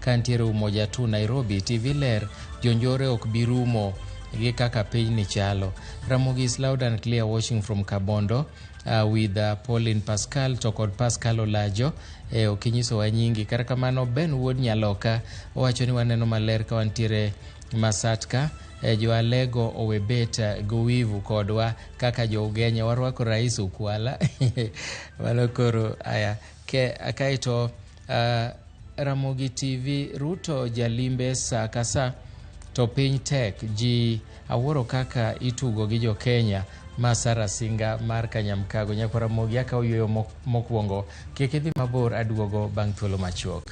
Ka ntiere Umoja tu Nairobi, TV ler, jonjore ok bi rumo gi kaka piny ni chalo. Ramogi is loud and clear watching from Kabondo with Pauline Pascal to kod Pascal Olajo. Ok inyisowa nyingi. Kata kamano Ben Wuod Nyaloka owacho ni waneno maler ka wantiere Masatka. Jo Alego owe bet gowivu kodwa kaka jo Ugenya warwako Rais Ukwala. Mano koro aya ke kaeto Ramogi TV Ruto jalimbe saa ka saa to piny tek ji awuoro kaka itugo gi jo Kenya ma Sara Singa mar Kanyamkago. Nyakwa Ramogi akawo yueyo mokwongo kik idhi mabor aduogo bang' thuolo machuok.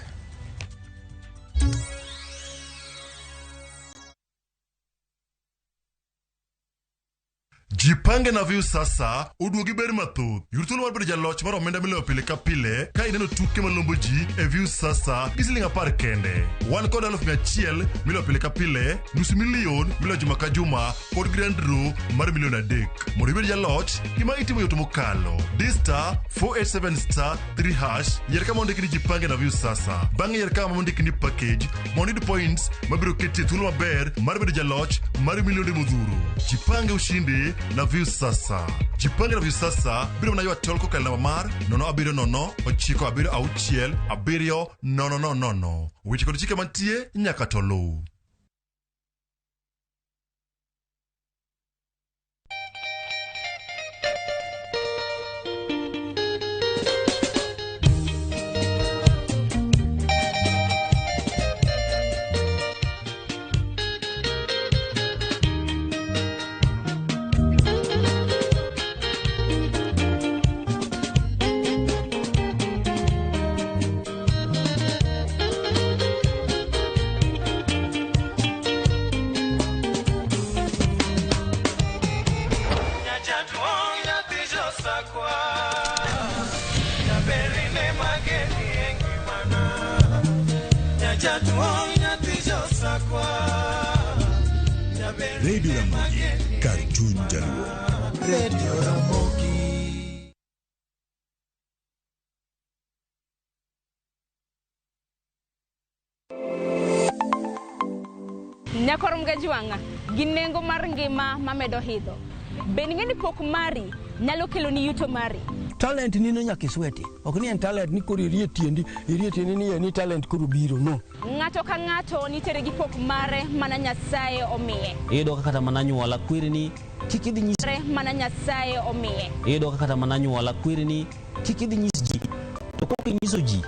Jipange na Viusasa oduogi ber mathoth. Yud thuolo mar bedo jaloch mar omenda miloyo pile ka pile ka ineno tuke malombo ji e Viusasa gi siling 10 kende. Wan kod 100,000 miloyo pile ka pile, nus milion miloyo juma ka juma kod grand draw mar milion 3. Mondo ibed jaloch, gima itimo yot mokalo. Di star 487 star 3 hash, yier kama ondiki ni Jipange na Viusasa. Bang'e yier kama ondiki ni package mondo iyud points mabiro keti e thuolo maber mar bedo jaloch mar milionde modhuro. Jipange ushindi na Viusasa. Jipange na Viusasa biro mana ywa tol kokalo namba mar 070 976 7 0 0. Weche kod chike mantie nyaka to luw. Radio Ramogi, kar chuny jaluo. Radio Ramogi. Nyakor Mgajwang'a gi nengo mar ngima mamedo hidho. Be ing'e ni pok mari nyalo keloni yuto mari? Talent nino nyaka isweti. Ok ni en talent ni koro irie tiendi, irie tiendi ni ni talent koro biro, no. Ng'ato ka ng'ato nitiere gi pok mare mana Nyasaye omiye. Iyudo ka kata mana anyuola kweri kik idhi nyis Mana Nyasaye omiye. Iyudo ka kata mana anyuola kweri ni kik idhi nyis ji. To kok inyiso ji,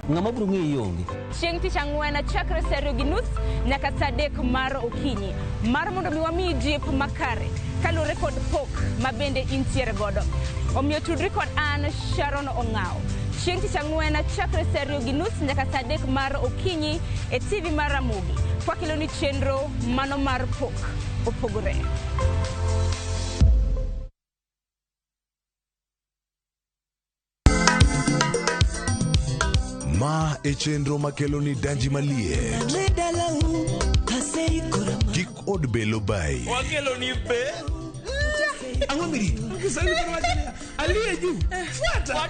ng'ama biro ng'eyi onge. Chieng' tich ang'wen chakre saa 2:30 nyaka saa 3 mar okinyi mar mondo mi wamiyi jip makare kaluwore kod pok ma bende intiere godo. Omiyo tudri kod an Sharon Ong'awo. Chieng' tich ang'wen chakre saa 2:30 nyaka saa 3 mar okinyi e TV mar Ramogi. Kwakelo ni chenro mano mar pok opogore. Ma e chenro makelo ni danji maliet. Kik od belo bai. Wakelo ni be. Ang'o mirito? Kiswahili bwana wacho niya, aliye juu fuata.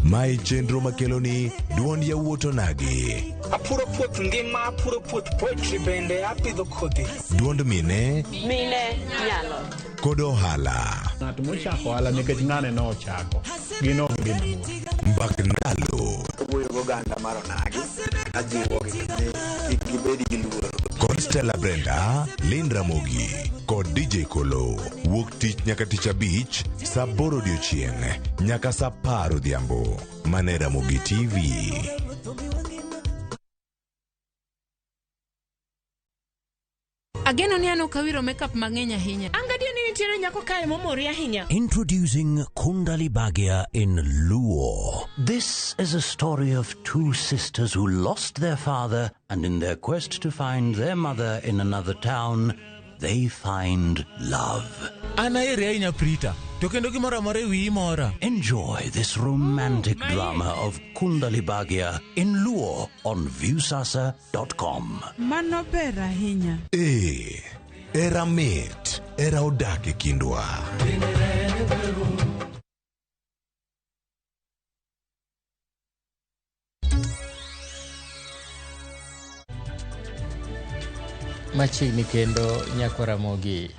Ma e chenro makelo ni duond yawuot onagi. Apuro puoth ngima, apuro puoth poetry bende apidho kodhi. Duond mine Mine nyalo. kod ohala. Ng'at mochako ohala nikech ng'ane nochako. Gin ok gin mor. Mbak ndalo. Wuoyo goganda mar onagi ajiwogi ni kik gibed gi luoro. Kod Stella Brenda, Lynn Ramogi kod DJ Kolo. Wuok tich nyaka tich abich saa 8 odiochieng' nyaka saa 10 odhiambo. Mane Ramogi TV. Ageno ni an ok awiro makeup mang'eny ahinya. An gadier ni nitiere nyako kae momori ahinya. Introducing Kundali Bhagya in Luo. This is a story of two sisters who lost their father and in their quest to find their mother in another town, they find love. An aheri ahinya Prita, to kendo gimoro amora e wiyi mora. Enjoy this romantic drama of Kundali Bhagya in Luo on Viusasa.com. Mano ber ahinya. Ee, era mit, era odak e kindwa. Machiegni kendo Nyakwaramogi.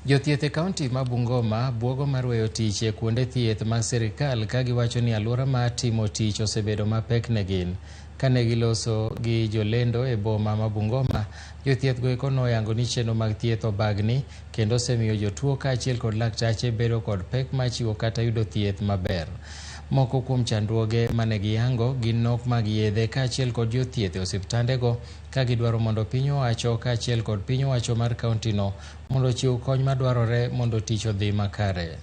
Jothieth e kaunti ma Bungoma buogo mar weyo tich e kuonde thieth mag sirikal ka giwacho ni alwora mar timo tich osebedo mapek ne gin. Kane giloso gi jolendo e boma ma Bungoma, jothieth go eko noyango ni chenro mag thieth obagni kendo osemiyo jotuo kaachiel kod laktache bedo kod pek mar chiwo kata yudo thieth maber. Moko kuom chandruoge mane giyango gin nok mag yedhe kaachiel kod jothieth e osiptandego ka gidwaro mondo piny owacho kaachiel kod piny owacho mar kauntino mondo ochiw kony madwarore mondo tich odhi makare.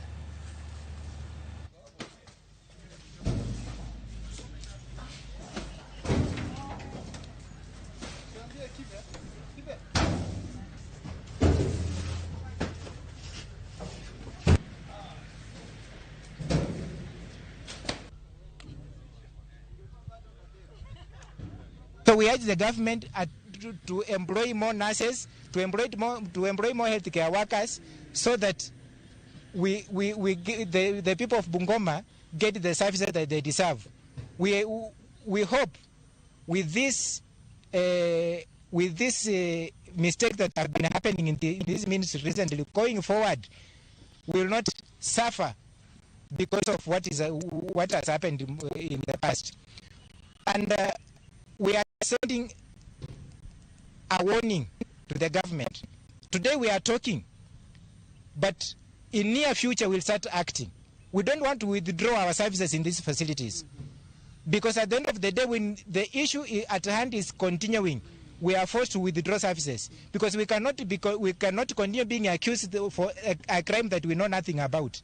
So we urge the government to employ more nurses, to employ more healthcare workers, so that the people of Bungoma get the services that they deserve. We hope with this mistake that have been happening in this ministry recently, going forward, we will not suffer because of what has happened in the past. And we are sending a warning to the government. Today we are talking, but in near future we'll start acting. We don't want to withdraw our services in these facilities, because at the end of the day, when the issue at hand is continuing, we are forced to withdraw services, because we cannot continue being accused for a crime that we know nothing about.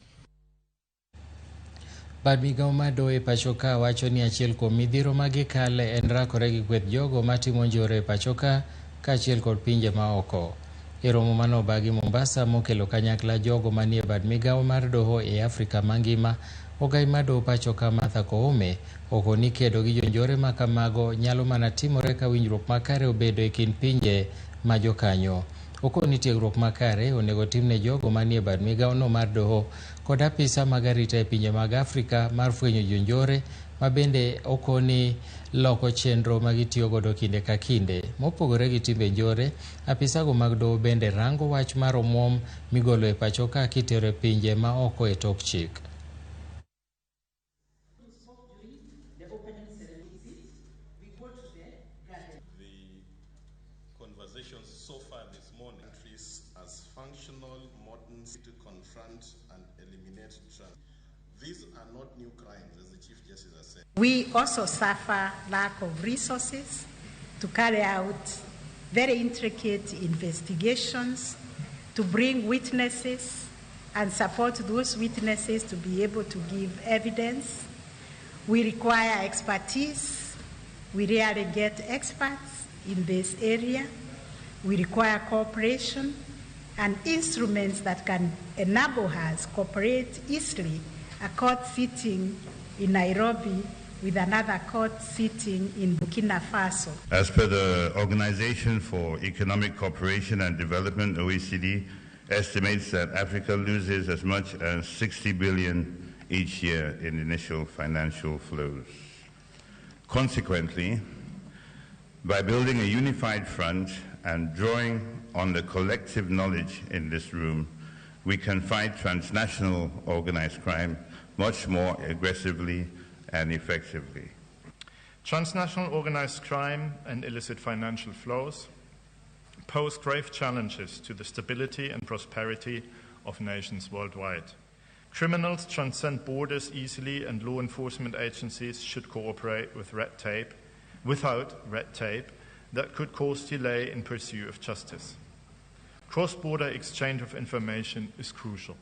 Bad migao mar doho e pacho ka wacho ni achiel kuom midhiero ma gikale en rakore gi kweth jogo matimo njore e pacho ka kaachiel kod pinje ma oko. E romo mane obagi Mombasa mokelo kanyakla jogo manie bad migao mar doho e Afrika mangima, ogai mar doho pacho ka Martha Koome okoni kedo gi jonjore ma kamago nyalo mana timore ka winjruok makare obedo e kind pinje ma jokanyo. Okoni tiegruok makare onego timne jogo manie bad migao no mar doho kod apisa mag arita e pinje mag Afrika mar fwenyo jonjore ma bende okoni loko chenro ma gitiyo godo kinde ka kinde. Mopogore gi timbe njore, apisago mag doho bende rango wach mar omuom migolo e pacho ka kitero e pinje ma oko e tok chik. Conversations so far this morning as functional modern to confront and eliminate trans. These are not new crimes, as the Chief Justice has said. We also suffer lack of resources to carry out very intricate investigations, to bring witnesses and support those witnesses to be able to give evidence. We require expertise. We rarely get experts in this area. We require cooperation and instruments that can enable us cooperate easily, a court sitting in Nairobi with another court sitting in Burkina Faso. As per the Organization for Economic Cooperation and Development, OECD, estimates that Africa loses as much as 60 billion each year in initial financial flows. Consequently, by building a unified front and drawing on the collective knowledge in this room, we can fight transnational organized crime much more aggressively and effectively. Transnational organized crime and illicit financial flows pose grave challenges to the stability and prosperity of nations worldwide. Criminals transcend borders easily, and law enforcement agencies should cooperate with red tape, without red tape that could cause delay in pursuit of justice. Cross-border exchange of information is crucial.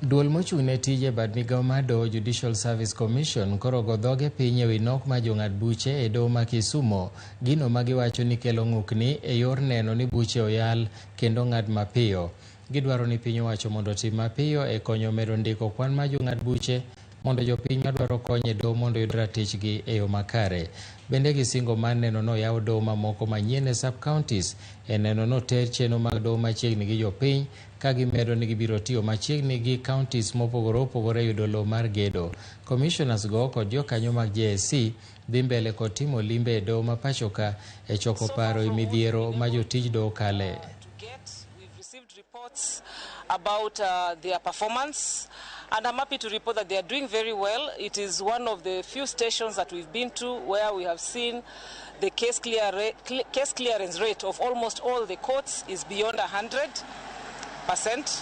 Duol mochung' ne tije bad migao mar doho Judicial Service Commission koro go dhoge piny ewi nok ma jong'ad buche e doho ma Kisumo, gino ma giwacho ni kelo ng'ukni e yor neno ni buche oyal kendo ng'ad mapiyo. Gidwaro ni piny owacho mondo otim mapiyo e konyo medo ndiko kwan mar jong'ad buche mondo jopiny madwaro kony e doho mondo oyud ratichgi e yo makare. Bende gisingo mar neno noyaw doho mamoko manyien e sub-counties e neno noter chenro mag doho machiegni gi jopiny ka gimedo ni gibiro tiyo machiegni gi counties mopogore opogore yudo lowo mar gedo. Commissioners go kod jokanyo mag JSC dhi mbele kod timo limbe e doho ma pachoka e choko paro e midhiero ma jotij doho kale. Reports about their performance, and I'm happy to report that they are doing very well. It is one of the few stations that we've been to where we have seen the case clearance rate of almost all the courts is beyond 100%.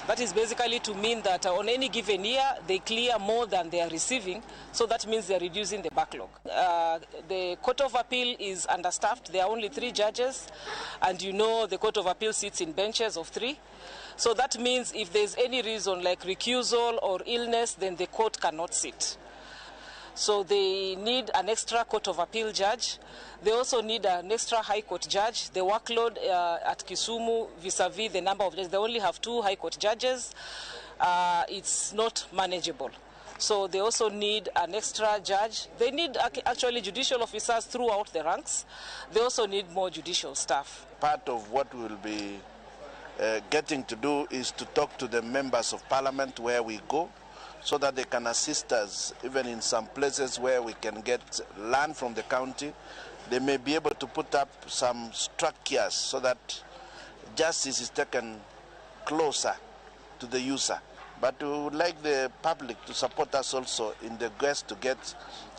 That is basically to mean that on any given year they clear more than they are receiving, so that means they are reducing the backlog. The Court of Appeal is understaffed. There are only 3 judges, and you know the Court of Appeal sits in benches of 3. So that means if there's any reason like recusal or illness, then the court cannot sit. So they need an extra Court of Appeal judge. They also need an extra High Court judge. The workload at Kisumu vis-a-vis the number of judges, they only have 2 High Court judges. It's not manageable. So they also need an extra judge. They need actually judicial officers throughout the ranks. They also need more judicial staff. Part of what we'll be getting to do is to talk to the members of parliament where we go, so that they can assist us even in some places where we can get land from the county. They may be able to put up some structures so that justice is taken closer to the user. But we would like the public to support us also in the quest to get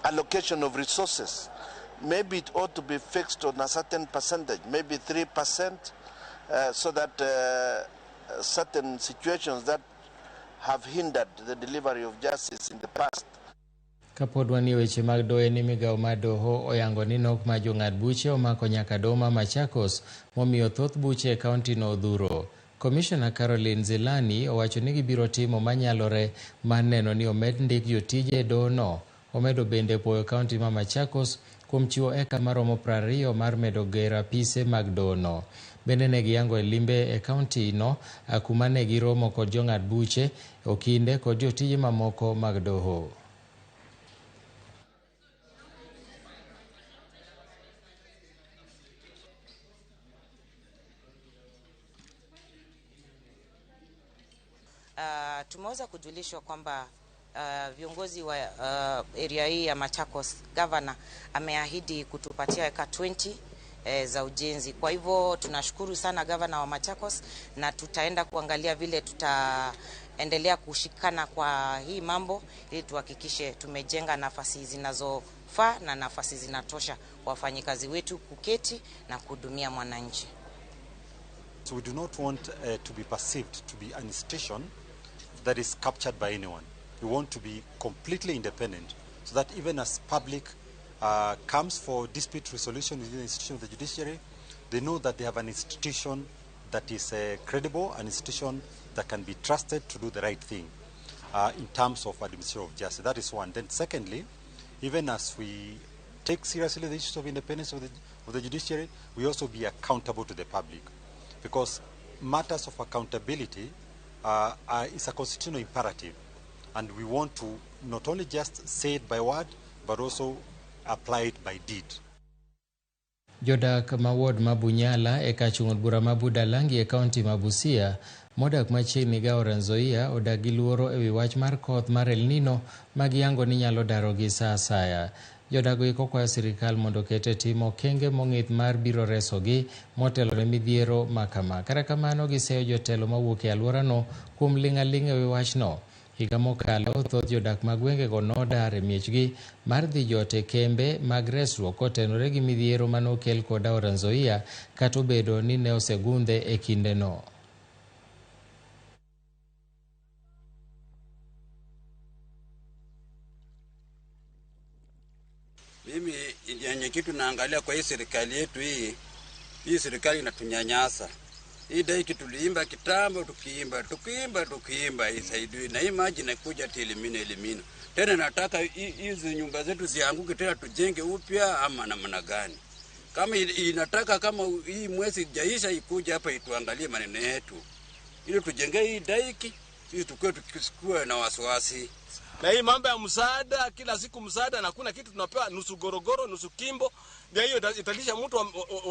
allocation of resources. Maybe it ought to be fixed on a certain percentage, maybe 3%, so that certain situations that have hindered the delivery of justice in the past. Kapod wanie weche mag doho ni migawo mar doho oyango ni nok ma jong'ad buche omako nyaka doho ma Machakos momiyo thoth buche e kaunti no odhuro. Commissioner Caroline Zilani owacho ni gibiro timo manyalore mar neno ni omed ndik jotije e doho no. Omedo bende puoyo kaunti ma Machakos kuom chiwo eka maromo 20 mar medo gero apise mag doho no. Bende ne giyango e limbe e kaunti no kuma ne giromo kod jong'ad buche, okinde kod jotije mamoko mag doho. Tumeweza kujulishwa kwamba viongozi wa area hii ya Machakos, governor ameahidi kutupatia eka 20 za ujenzi. Kwa hivyo tunashukuru sana governor wa Machakos, na tutaenda kuangalia vile tutaendelea kushikana kwa hii mambo ili tuhakikishe tumejenga nafasi zinazofaa na nafasi zinatosha kwa wafanyikazi wetu kuketi na kuhudumia mwananchi. So we do not want to be perceived to be an institution that is captured by anyone. We want to be completely independent so that even as public comes for dispute resolution within the institution of the judiciary, they know that they have an institution that is credible, an institution that can be trusted to do the right thing in terms of administration of justice. That is one. Then secondly, even as we take seriously the issues of independence of the judiciary, we also be accountable to the public, because matters of accountability is a constitutional imperative, and we want to not only just say it by word, but also apply it by deed. Jodak ma ward ma Bunyala e kar chung' od bura ma Budalangi e kaunti ma Busia modak machiegni gi aora Nzoia odak gi luoro ewi wach mar koth mar El Nino ma giyango ni nyalo darogi sa asaya. Jodago eko kwayo sirikal mondo oket e tim okenge mong'ith mar biro resogi motelo ne midhiero ma kama. Kata kamano giseyo jotelo mawuok e alworano kuom ling' aling'a ewi wachno. Higa mokalo thoth jodak mag gwengego nodar e miechgi mar dhi jot e kembe mag resruok kotenore gi midhiero manokel kod aora Nzoia kata obedo ni ne osegundhe e kindeno. Mimi yenye kitu naangalia kwa hii serikali yetu hii serikali inatunyanyasa. Hii dai tuliimba kitambo, tukiimba isaidiwe na hii maji inakuja elimina. Tena nataka hizi nyumba zetu zianguke tena tujenge upya ama namna gani? Kama inataka kama hii mwezi jaisha ikuja hapa ituangalie maneno yetu ili tujenge hii daiki, sisi tukue tukisikuwa na wasiwasi. Na hii mambo ya msaada, kila siku msaada na hakuna kitu tunapewa, nusu gorogoro, nusu kimbo. Ndio hiyo italisha mtu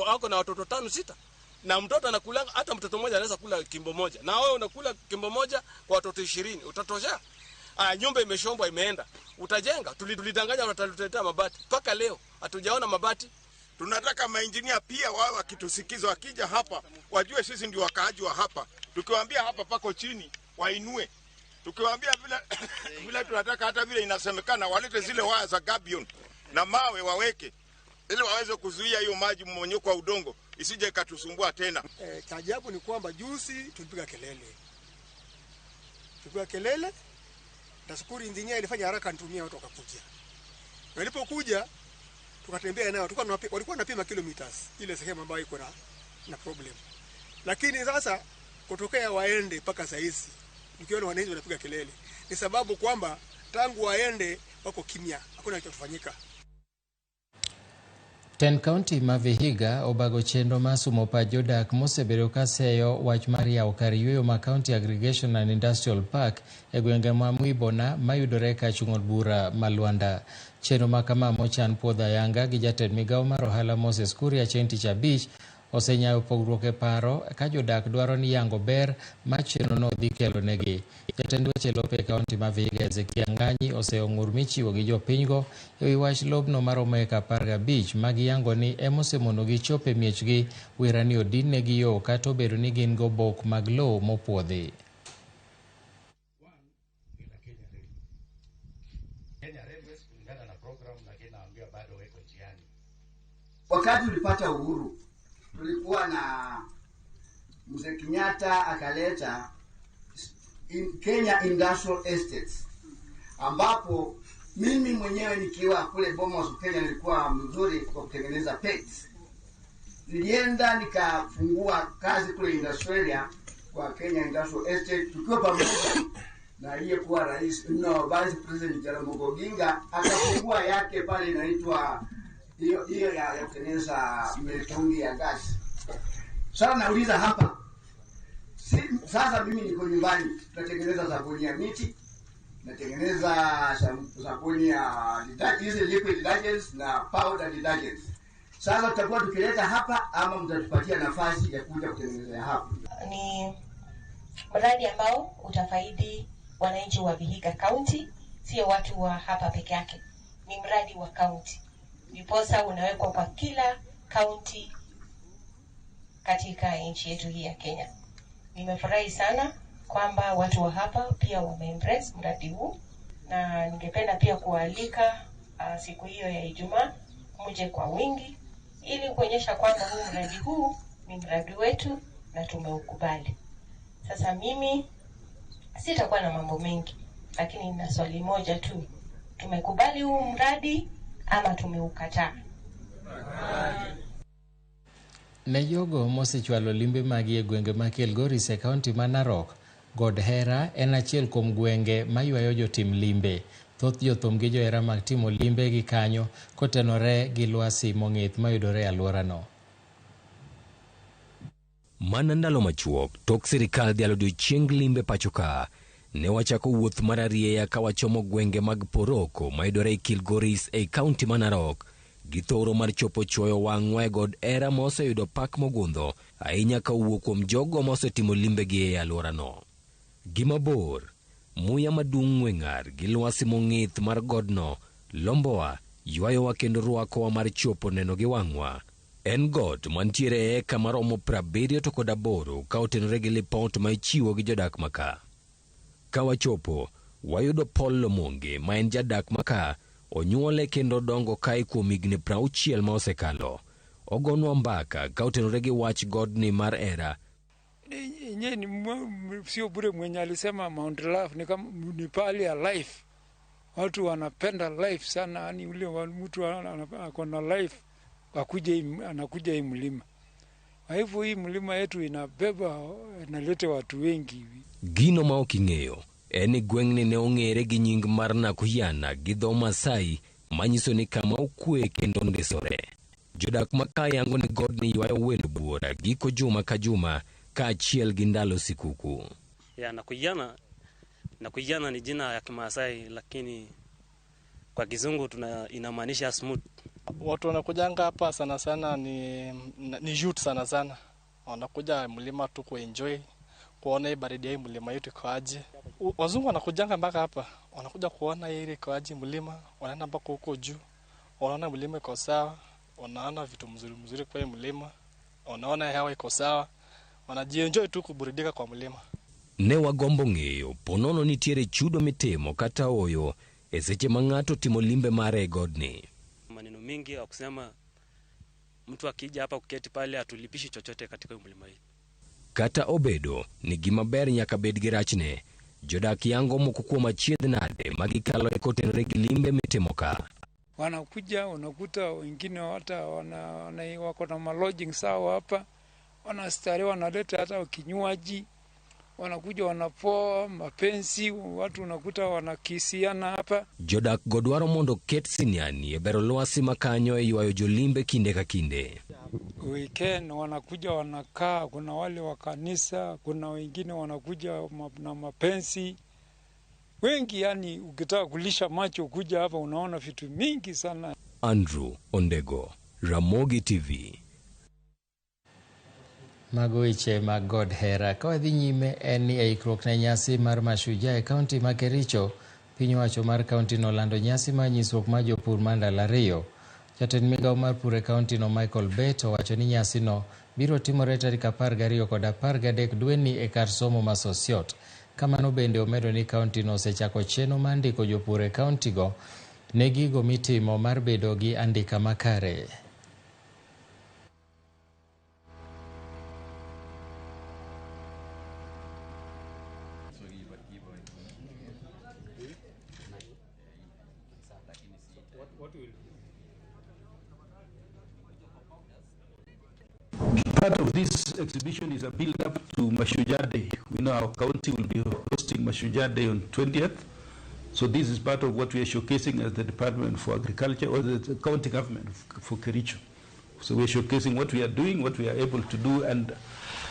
wako na watoto 5 6. Na mtoto anakula, hata mtoto mmoja anaweza kula kimbo moja. Na wewe unakula kimbo moja kwa watoto 20, utatosha? Nyumba imeshombwa imeenda. Utajenga? Tulidanganya watatuletea mabati. Mpaka leo hatujaona mabati. Tunataka mainjinia pia wao wakitusikiza, wakija hapa wajue sisi ndio wakaaji wa hapa. Tukiwaambia hapa pako chini wainue. Tukiwaambia vile tunataka, hata vile inasemekana walete zile waya za gabion na mawe waweke ili waweze kuzuia hiyo maji mmonyoko wa udongo isije ikatusumbua tena. Cha ajabu ni kwamba juzi tulipiga kelele. Tulipiga kelele. Nashukuru engineer ilifanya haraka nitumia watu wakakuja. Walipokuja tukatembea nao, walikuwa wanapima kilometers ile sehemu ambayo iko na problem. Lakini sasa kutokea waende mpaka saa hizi nikiona wananchi wanapiga kelele ni sababu kwamba tangu waende wako kimya, hakuna kinachofanyika. Ten kaunti ma Vihiga obago chenro mar sumo pach jodak mosebedo ka seyo wach mar yawo kar yueyo ma County Aggregation and Industrial Park e gwenge ma Muibona mayudore kachung' od bura ma Luanda. Chenro ma kama mochan puodho ayanga gi jatend migawo mar ohala Moses Kuria chieng' tich abich osenyayo pogruok e paro ka jodak dwaro ni yango ber ma chenrono dhi kelo negi. Jatend weche lope e kaunti ma Vihiga Ezekiel Ng'anyi oseong'ur michiwo gi jopinygo ewi wach lobno maromo eka 15 ma giyango ni emosemonogi chopo e miechgi wira ni odin negi yo kata obedo ni gin go bok mag lowo mopuodhi. Wakati tulipata uhuru tulikuwa na Mzee Kenyatta akaleta Kenya Industrial Estates, ambapo mimi mwenyewe nikiwa kule Bomas Kenya nilikuwa mzuri kwa kutengeneza pets. Nilienda nikafungua kazi kule Australia kwa Kenya Industrial Estate tukiwa pamoja na aliyekuwa rais, no, Vice President Jaramogi Oginga akafungua yake pale inaitwa hiyo ya kutengeneza mitungi ya gas. Sasa nauliza hapa, sasa mimi niko nyumbani, tunatengeneza sabuni ya miti, natengeneza sabuni ya hizi liquid detergents na powder detergents. Sasa tutakuwa tukileta hapa ama mtatupatia nafasi ya kuja kutengeneza hapa? Ni mradi ambao utafaidi wananchi wa Vihiga County, sio watu wa hapa peke yake. Ni mradi wa county. Ndiposa unawekwa kwa kila county katika nchi yetu hii ya Kenya. Nimefurahi sana kwamba watu wa hapa pia wameembrace mradi huu, na ningependa pia kualika siku hiyo ya Ijumaa mje kwa wingi ili kuonyesha kwamba huu mradi huu ni mradi wetu na tumeukubali. Sasa mimi sitakuwa na mambo mengi, lakini nina swali moja tu. Tumekubali huu mradi ama tumeukataa? Ne jogo mosechwalo limbe magi e gwenge ma Kilgoris e kaunti ma Narok, God Hera en achiel kuom gwenge maywayo jotim limbe. Thoth jothum gi johera mag timo limbe gi kanyo kotenore gi lwasi mong'ith mayudore e alworano. Mana ndalo machuok tok sirikal dhialo odiechieng limbe pacho ka, ne wachako wuoth mar arieya ka wachomo gwenge mag Poroko mayudore e Kilgoris ei kaunti ma Narok, gi thoro mar chopo chuoyo wang'wa e God Hera ma oseyudo pak mogundho ahinya ka owuok kuom jogo ma osetimo limbegi e alworano. Gima bor, muya madung' ng'we ng'ar gi lwasi mong'ith mar godno lombowa, ywayowa kendo rwakowa mar chopo neno gi wang'wa. En got mantiere e eka maromo 78 ka otenore gi lipot ma ichiwo gi jodak maka. Ka wachopo, wayudo Paul Lomonge ma en jadak maka, onyuole kendo odongo kae kuom higni 60 ma osekalo. Ogonwa mbaka ka otenore gi wach godni mar Hera. Nye ni sio bure mwenye alisema Mount Love ni kama ni pahali ya life. Watu wanapenda life sana, yani ule mtu ako na life akuje anakuja hii mlima. Kwa hivyo hii mlima yetu inabeba inaleta watu wengi. Gino ma ok ing'eyo en ni gweng'ni ne ong'ere gi nying mar Nakuyana gi dho Masai manyiso ni kama okwe kendo ondisore. Jodak ma ka yango ni godni ywayo welo buora giko juma ka juma kaachiel gi ndalo sikuku. Ya Nakuyana Na kuiana ni jina ya Kimaasai, lakini kwa Kizungu tuna inamaanisha smooth. Watu wanakujanga hapa sana sana ni youth sana sana. Wanakuja mlima tu kuenjoy, kuona hii baridi ya hii mlima yetu iko aje. Wazungu wanakujanga mpaka hapa, wanakuja kuona ile iko aje mlima, wanaenda mpaka huko juu. Wanaona mlima iko sawa, wanaona vitu mzuri mzuri kwa hii mlima, wanaona hewa iko sawa, wanajienjoy tu kuburudika kwa mlima. Ne wagombo ng'eyo ponono nitiere chudo mitimo kata oyo e seche ma ng'ato timo limbe mare e godni. Maneno mingi ya kusema mtu akija hapa kuketi pale atulipishi chochote katika mlima hii. Kata obedo ni gima ber nyaka bed gi rachne, jodak yango moko kuom achiedh nade ma gikalo e kotenore gi limbe mitimo ka. Wanakuja unakuta wengine hata wako na malodging sawa hapa, wanastarehe, wanaleta hata kinywaji, wanakuja wanapoa mapenzi, watu unakuta wanakisiana hapa. Jodak go dwaro mondo ket siniani e bero lwasi ma kanyo e ywayo jolimbe kinde ka kinde. Weekend wanakuja wanakaa, kuna wale wa kanisa, kuna wengine wanakuja na mapenzi wengi, yani ukitaka kulisha macho kuja hapa unaona vitu mingi sana. Andrew Ondego, Ramogi TV. Mago weche mag God Hera. Ka wadhi nyime en ni e ikruok ne nyasi mar Mashujaa e kaunti ma Kericho, piny owacho mar kaunti no olando nyasi mar nyisruok mar jopur mar ndalo 2. Jatend migawo mar pur e kaunti no Michael Bett owacho ni nyasi no biro timore tarik 12 kod 13 dweni e kar somo ma Sosiot. Kamano bende omedo ni kaunti no osechako chenro mar ndiko jopur e kaunti go ne gigo mitimo mar bedo gi andika makare. Part of this exhibition is a build-up to Mashujaa Day. We know our county will be hosting Mashujaa Day on 20th. So this is part of what we are showcasing as the Department for Agriculture or the county government for Kericho. So we are showcasing what we are doing, what we are able to do, and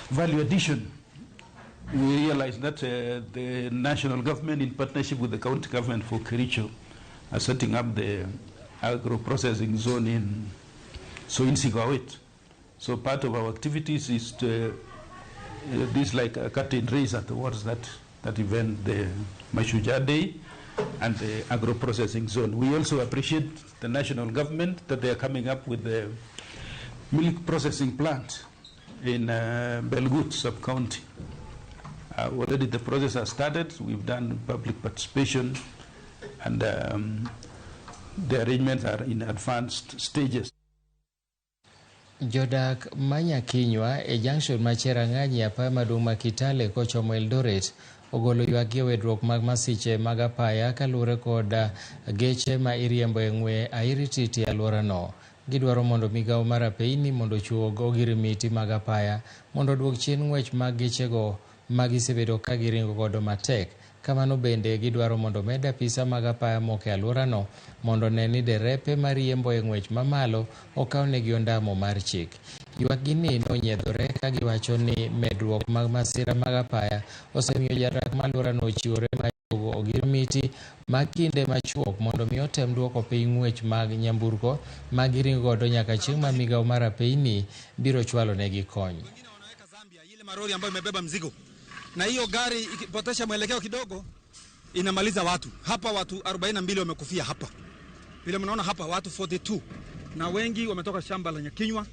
value addition. We realize that the national government, in partnership with the county government for Kericho, are setting up the agro-processing zone in Sigowet. So part of our activities is to, this like a curtain raiser towards that event, the Mashujaa Day and the agro-processing zone. We also appreciate the national government that they are coming up with the milk processing plant in Belgut sub-county. Already the process has started. We've done public participation and the arrangements are in advanced stages. Jodak manyakinywa e junction ma Cherang'any apaya maduong' ma Kitale kochomo Eldoret ogolo ywak gi wedruok mag masiche mag apaya kaluwore kod geche ma iriembo e ng'we airititi e alworano. Gidwaro mondo migawo mar apeyni mondo ochuog ogirimiti mag apaya mondo oduok chien ng'wech mag gechego ma gisebedo ka giringo godo matek. Kamano bende gidwaro mondo med apisa mag apaya moko e alworano mondo ne ni derepe mariembo e ng'wech mamalo okawnegi ondamo mar chik. Ywak gini nonyiedhore ka giwacho ni medruok mag masira mag apaya osemiyo jadak ma alworano ochiwore mar juogo ogirimiti ma kinde machuok mondo mi otem duoko piny ng'wech mag nyamburko ma giringo godo nyaka chieng' ma migawo mar apeyni biro chwalo negi kony. Ile marori ambayo imebeba mzigo na hiyo gari ikipotesha mwelekeo kidogo inamaliza watu. Hapa watu 42 wamekufia hapa. Vile mnaona hapa watu 42, na wengi wametoka shamba la Nyakinywa,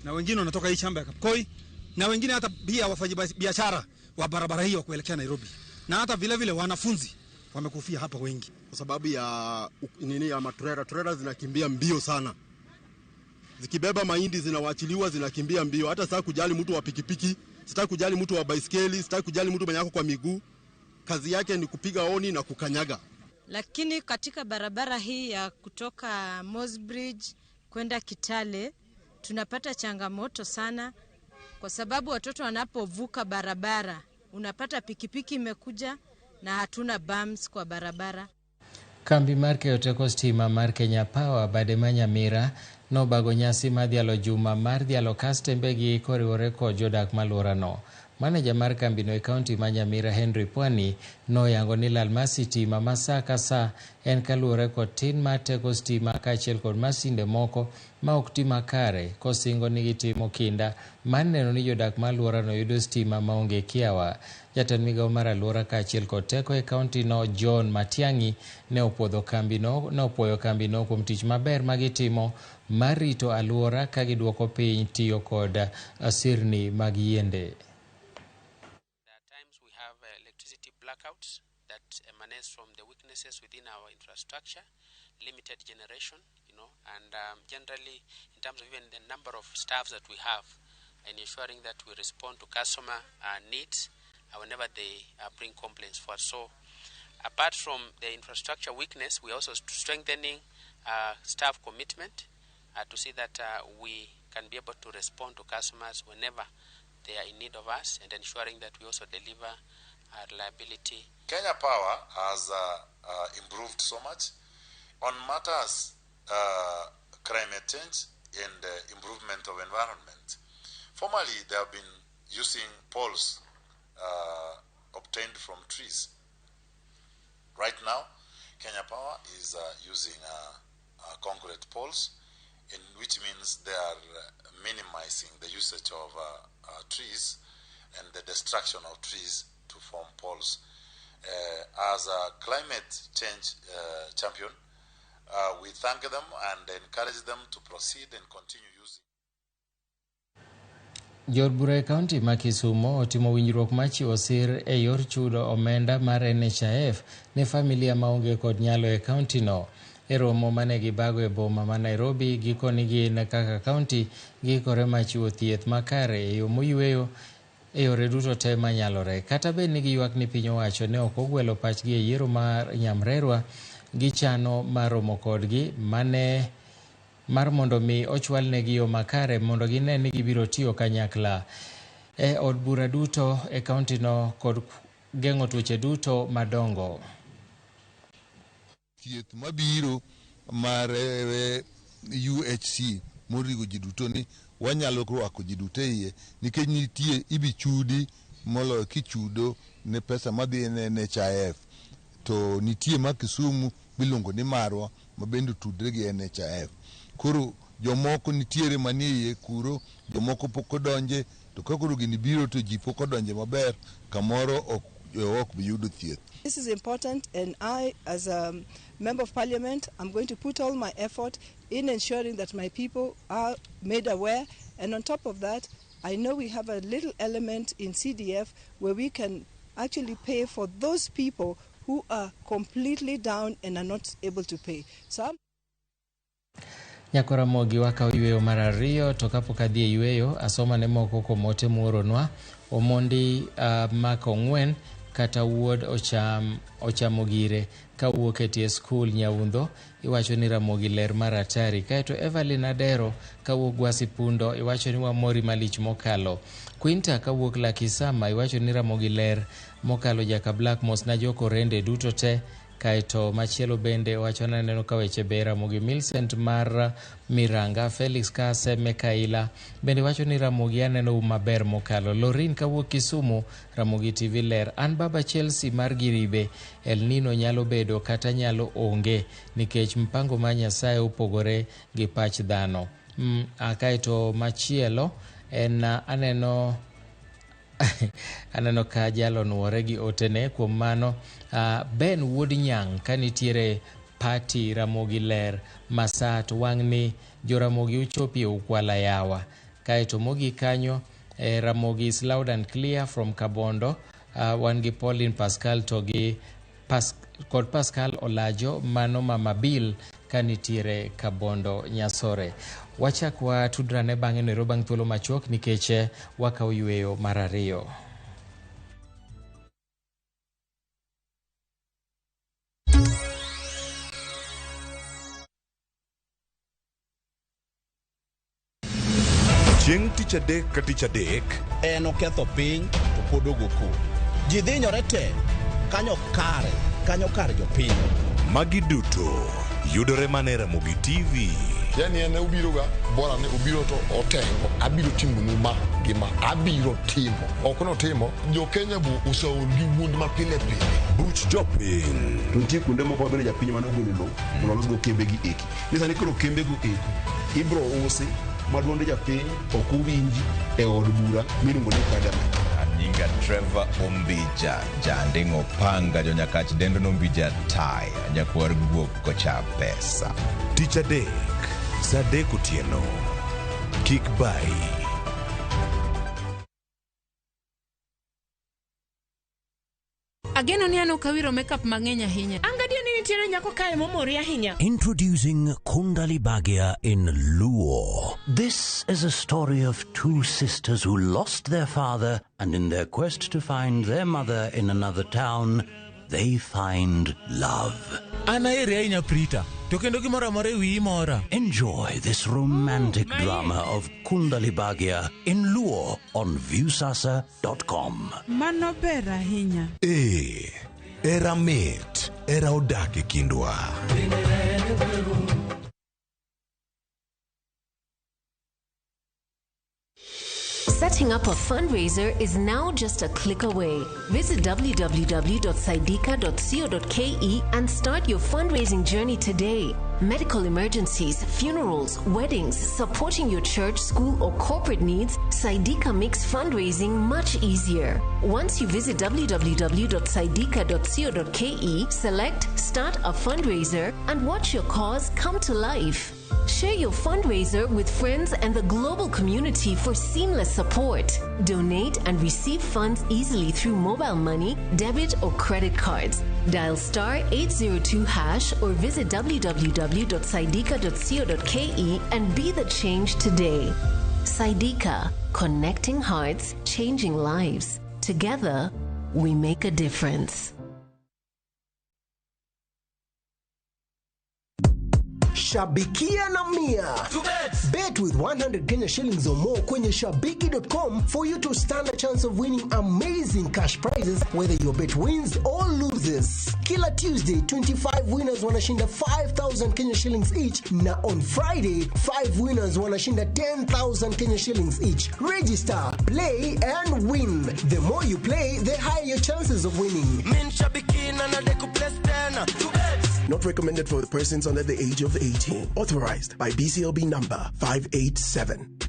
na wengine wanatoka hii shamba ya Kapkoi, na wengine hata pia wafanyabiashara wa barabara hiyo kuelekea Nairobi. Na hata vile vile wanafunzi wamekufia hapa wengi. Kwa sababu ya nini ya matrela, trela zinakimbia mbio sana. Zikibeba mahindi zinawachiliwa, zinakimbia mbio. Hata sasa kujali mtu wa pikipiki, sitaki kujali mtu wa baiskeli, sitaki kujali mtu mwenye ako kwa miguu. Kazi yake ni kupiga honi na kukanyaga. Lakini katika barabara hii ya kutoka Mosbridge kwenda Kitale tunapata changamoto sana, kwa sababu watoto wanapovuka barabara unapata pikipiki imekuja na hatuna bumps kwa barabara. Kambi mar keyo teko stima mar Kenya Power bade ma Nyamira nobago nyasi mar dhialo juma mar dhialo kastembegi koriwore kod jodak maluorano. Maneja mar kambino e kaunti ma Nyamira Henry Pwani noyango ni lal mar sitima ma saa ka saa en kaluwore kod tin mar teko stima kaachiel kod masinde moko ma ok ti makare kosingo ni gitimo kinda mar neno ni jodak ma alworano yudo stima maonge kiawa. Jatend migao mar alwora kaachiel kod teko e kaunti no John Matiang'i ne opuodho kambino ne opuoyo kambino kuom tich maber ma gitimo mar rito alwora ka giduoko piny tiyo kod sirni mag yiende. Times we have electricity blackouts that emanates from the weaknesses within our infrastructure, limited generation, and generally in terms of even the number of staffs that we have in ensuring that we respond to customer needs whenever they bring complaints for us. So apart from the infrastructure weakness, we are also strengthening staff commitment to see that we can be able to respond to customers whenever they are in need of us, and ensuring that we also deliver reliability. Kenya Power has improved so much on matters climate change and improvement of environment. Formerly, they have been using poles obtained from trees. Right now, Kenya Power is using concrete poles, in which means they are minimizing the usage of trees and the destruction of trees to form poles. As a climate change champion, we thank them and encourage them to proceed and continue using. Jood bura e kaunti ma Kisumo otimo winjruok mar chiwo sir e yor chudo omenda mar NHIF ne familia maonge kod nyalo e kaunti no. E romo mane gibago e boma ma Nairobi, gikoni gin kaka kaunti giikore mar chiwo thieth makare e yo moyweyo e yore duto te manyalore. Kata bed ni giywak ni piny owacho ne ok ogwelo pachgi e yiero mar nyamrerwa, gichano mar romo kodgi mane mar mondo mi ochwalnegi yo makare mondo gine ni gibiro tiyo kanyakla e od bura duto e kaunti no kod geng'o tuoche duto madongo. Thieth mabiro mar UHC moriwo ji duto ni wanyalo rwako ji duto e iye nikech nitie ibi chudi moloyo kichudo ne pesa madhi ne NHIF to nitie ma Kisumu miluongo ni marwa ma bende otudre gi NHIF. Koro jomoko nitiere manie iye kuro, jomoko pok odonje, to ka koro gini biro to ji pok odonje maber, kamoro ok bi yudo thieth. This is important, and I, as a member of parliament, I'm going to put all my effort in ensuring that my people are made aware. And on top of that, I know we have a little element in CDF where we can actually pay for those people who are completely down and are not able to pay. So I'm Nyakora Ramogi wakawo yweyo mar ariyo to kapok adhi e yweyo asoma ne moko kuom ote muoronwa. Omondi Mak Ong'wen kata wuod ocham, ochamo gire kawuok e tie skul Nyaundho iwacho ni Ramogi ler mar atari. Kaeto Evelyn Adero kawuok Gwasi Pundo iwacho ni wamori malich mokalo. Quinta kawuok Lakisama iwacho ni Ramogi ler mokalo Jaka Black mos na jokorende duto te. Kaeto machielo bende wacho ni aneno ka weche ber Ramogi Millicent mar Miranga, Felix Kaseme Kaila bende wacho ni Ramogi aneno maber mokalo. Lorin kawuok Kisumu, Ramogi TV ler. An baba Chelsea mar Giribe, El Nino nyalo bedo kata nyalo onge nikech mpango mar Nyasaye opogore gi pach dhano. Kaeto machielo en aneno aneno ka jalo nuore gi otene kuom mano Ben wuod Nyang' ka nitiere pati Ramogi ler Masat wang'ni joramogi uchopi e Ukwala yawa. Kaeto mogik kanyo Ramogi is loud and clear from Kabondo. Wan gi Pauline Pascal to gi kod Pascal Olajo mano Mama Bill ka nitiere Kabondo Nyasore. Wachak watudrane bang'e noero bang' thuolo machuok nikech wakawo yweyo mar ariyo. Chieng' tich adek ka tich adek en oketho piny to pod ogo koko. Ji dhinyore te kanyo kare kanyo kar jopiny. Magi duto yudore mana e Ramogi TV. Yani en obiro ga bora ni obiro to otengo abiro timonu ma gi ma abiro timo ok notimo jo Kenya bo oseol gi wuond ma pile pile. Buch jopiny. To nitie kuonde moko ma bende japiny mane ogolo lowo mondo olosgo kembe gi eki. Ni sani koro kembego eko ibro usi ma duond japiny ok owinji e od bura miluongo ni parliament. Nyinga Trevor Ombija, janding'o panga jonyakach dendo nombija taya, nyakwar guok kocha pesa. Tich adek, saa 3 otieno. Kik bayi. Ageno ni an ok awiro makeup mang'eny ahinya. An gadier ni nitiere nyako kae momori ahinya. Introducing Kundali Bhagya in Luo. This is a story of two sisters who lost their father, and in their quest to find their mother in another town, they find love. An aheri ahinya Prita, to kendo gimoro amora e wiyi mora. Enjoy this romantic drama of Kundali Bhagya in Luo on Viusasa.com. Mano ber ahinya. Ee, era mit, era odak e kindwa. Setting up a fundraiser is now just a click away. Visit www.saidika.co.ke and start your fundraising journey today. Medical emergencies, funerals, weddings, supporting your church, school, or corporate needs, Saidika makes fundraising much easier. Once you visit www.saidika.co.ke, select Start a Fundraiser and watch your cause come to life. Share your fundraiser with friends and the global community for seamless support. Donate and receive funds easily through mobile money, debit, or credit cards. Dial star 802 hash or visit www.saidika.co.ke and be the change today. Saidika, connecting hearts, changing lives. Together, we make a difference. Shabikia na Mia. Bet with 100 Kenya shillings or more kwenye shabiki.com for you to stand a chance of winning amazing cash prizes whether your bet wins or loses. Kila Tuesday 25 winners wanashinda 5000 Kenya shillings each na on Friday 5 winners wanashinda 10,000 Kenya shillings each. Register, play and win. The more you play, the higher your chances of winning. Min shabiki na nadeku place tena. Not recommended for persons under the age of 18. Authorized by BCLB number 587.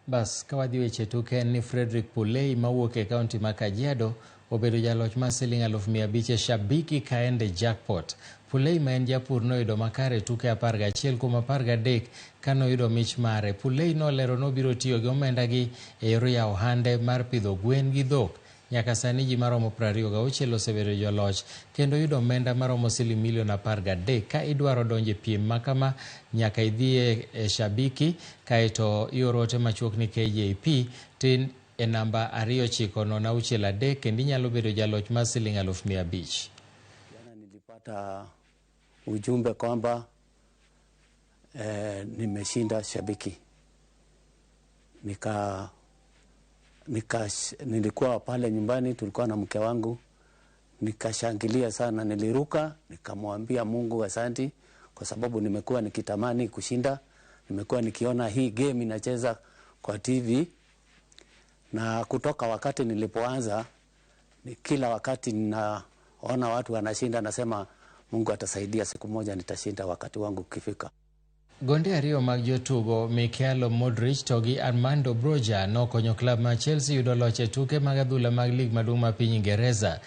Bas ka wadhi weche tuke en ni Frederick Pulei mawuok e kaunti ma Kajiado obedo jaloch mar siling 500,000 e Shabiki Kaende Jackpot. Pulei ma en japur noyudo makare tuke 11 kuom 13 kanoyudo mich mare. Pulei nolero nobiro tiyo gi omenda gi e yor yawo ohande mar pidho gwen gi dhok. Nyaka sani ji maromo 26 osebedo joloch kendo yudo omenda maromo siling milion 13. Ka idwaro donjo e piem ma kama nyaka idhi e Shabiki kaeto ioro ote machuok ni KJP tin e namba 29063 kendo inyalo bedo jaloch mar siling 500,000. Jana nilipata ujumbe kwamba nimeshinda Shabiki. Nilikuwa pale nyumbani, tulikuwa na mke wangu, nikashangilia sana, niliruka, nikamwambia Mungu asanti kwa sababu nimekuwa nikitamani kushinda, nimekuwa nikiona hii game inacheza kwa TV, na kutoka wakati nilipoanza kila wakati ninaona watu wanashinda nasema Mungu atasaidia, siku moja nitashinda wakati wangu ukifika. Gonde ariyo mag jotugo Michaelo Modric to gi Armando Broja nokonyo klab mar Chelsea yudo loch e tuke mag adhula mag lig maduong' mar piny Ingereza.